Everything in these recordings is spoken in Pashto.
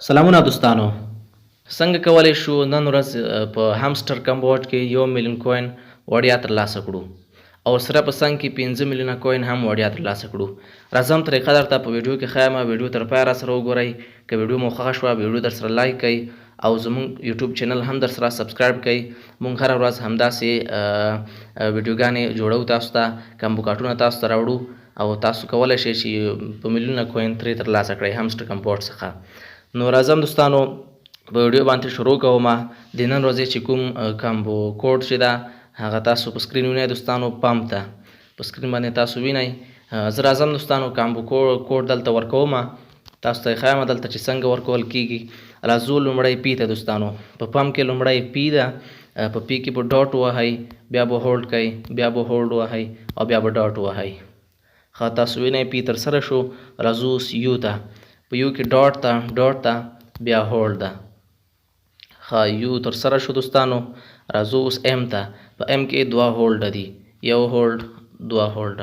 سلامونه دوستانو، څنګه کولی شو نن ورځ په همسټر کمبوټ کې 1 میلیون کوین وړیا ترلاسه کړو او سره په څنګ کې 5 میلیونه کوین هم وړیا ترلاسه کړو؟ راځم، طریقه درته په ویډیو کې ښایم. ویډیو تر پایه را سره وګورئ. که ویډیو مو خوښه شوه، ویډیو در سره لایک کړئ او زموږ یوټیوب چینل هم در سره subscribe کړئ. مونږ هره ورځ همداسې ویډیوګانې جوړو، تاسو ته کمبو کارټونه تاسو ته راوړو او تاسو کولی شئ چې په میلیونه کوین ترې ترلاسه کړئ همسټر کمپوټ څخه. نو راځم دوستانو، په ویډیو باندې شروع کوم. د نن ورځې چې کوم کمبو کوډ چې ده، هغه تاسو په سکرین وینئ دوستانو، پمپ ده، په سکرین باندې تاسو وینئ. زه راځم دوستانو، کمبو کوډ دلته ورکوم، تاسو ته ښایم دلته چې څنګه ورکول کیږي. راځو لومړی پی ته دوستانو. په پمپ کې لومړی پی ده. په پی کې به ډاټ وهئ، بیا به هولډ کوئ، بیا به هولډ وهئ او بیا به ډاټ وهئ. ښه، تاسو وینئ، پی تر سره شو. راځو اوس یو ته. په یو کې ډاټ ته، ډاټ ته، بیا هولډ ده. ښه، یو تر سره شو دوستانو. راځو اوس ایم ته. په ایم کې دوه هولډ دي، یو هولډ، دوه هولډ.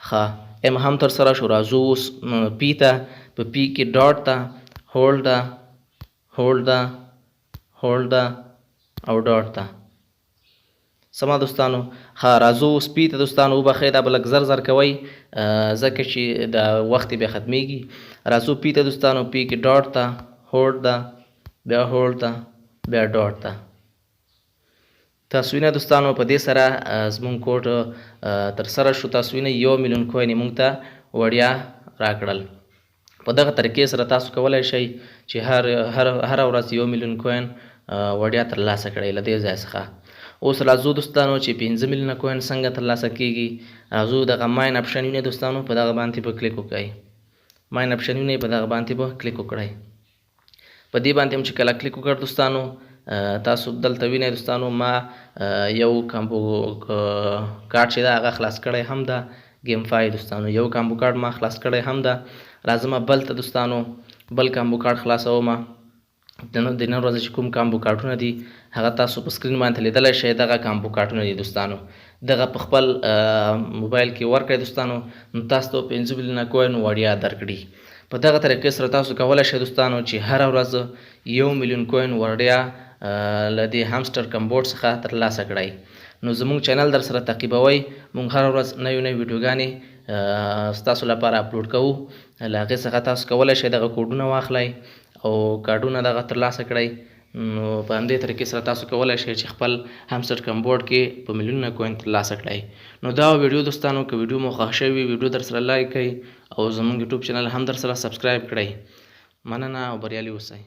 ښه، ایم هم تر سره شو. راځو اوس پی ته. په پی کې ډاټ ته، هولډ ده، هولډ ده، هولډ ده او ډاټ ده. سما دوستانو؟ ښه، راځو اوس پی ته دوستانو. وبخښئ، دا به لږ زر زر کوئ، ځکه چې د وخت بیا ختمیږي. راځو پی ته دوستانو. پی کې ډاټ ته، هولډ ده، بیا هولډ ده، بیا ډاټ ده. تاسو وینئ دوستانو، په دې سره زمونږ کوډ تر سره شو. تاسو وینئ، 1 میلیون کوین یې مونږ ته وړیا راکړل. په دغه طریقې سره تاسو کولی شئ چې هر هر هره ورځ 1 میلیون کوین وړیا ترلاسه کړئ له دې ځای څخه. اوس راځو دوستانو چې 5 میلیونه کوین څنګه ترلاسه کیږي. راځو، دغه ماین اپشن وینئ دوستانو، په دغه باندې به کلیک وکړئ. ماین اپشن وینئ، په دغه باندې به کلیک وکړئ. په دې باندې هم چې کله کلیک وکړ دوستانو، تاسو دلته وینئ دوستانو، ما یو کمبو کارت چې ده، هغه خلاص کړی هم ده. گیم فای دوستانو، یو کمبو کارت ما خلاص کړی هم ده. راځم بل ته دوستانو، بل کمبو کارت خلاصوم. د نن ورځې چې کوم کامبو کارتونه دي، هغه تاسو په سکرین باندې لیدلی شئ. دغه کامبو کارتونه دي دوستانو. دغه په خپل موبایل کې ورکړئ دوستانو، نو تاسو ته 5 میلیونه کوین وړیا درکړي. په دغه طریقې سره تاسو کولی شئ دوستانو چې هره ورځ 1 میلیون کوین وړیا له دې همسټر کمبوټ څخه ترلاسه کړئ. نو زموږ چینل در سره تعقیبوئ. موږ هره ورځ نوې نوې ویډیوګانې ستاسو لپاره اپلوډ کوو. له هغې څخه تاسو کولی شئ دغه کوډونه واخلئ او کارډونه دغه ترلاسه کړئ. نو په همدې طریقې سره تاسو کولی شئ چې خپل همسټر کمبورډ کې په میلیونونه کوین ترلاسه کړئ. نو دا ویډیو دوستانو، که ویډیو مو خوښ شوی، ویډیو در سره لایک کړئ او زموږ یوټیوب چینل هم در سره subscribe کړئ. مننه او بریالي اوسئ.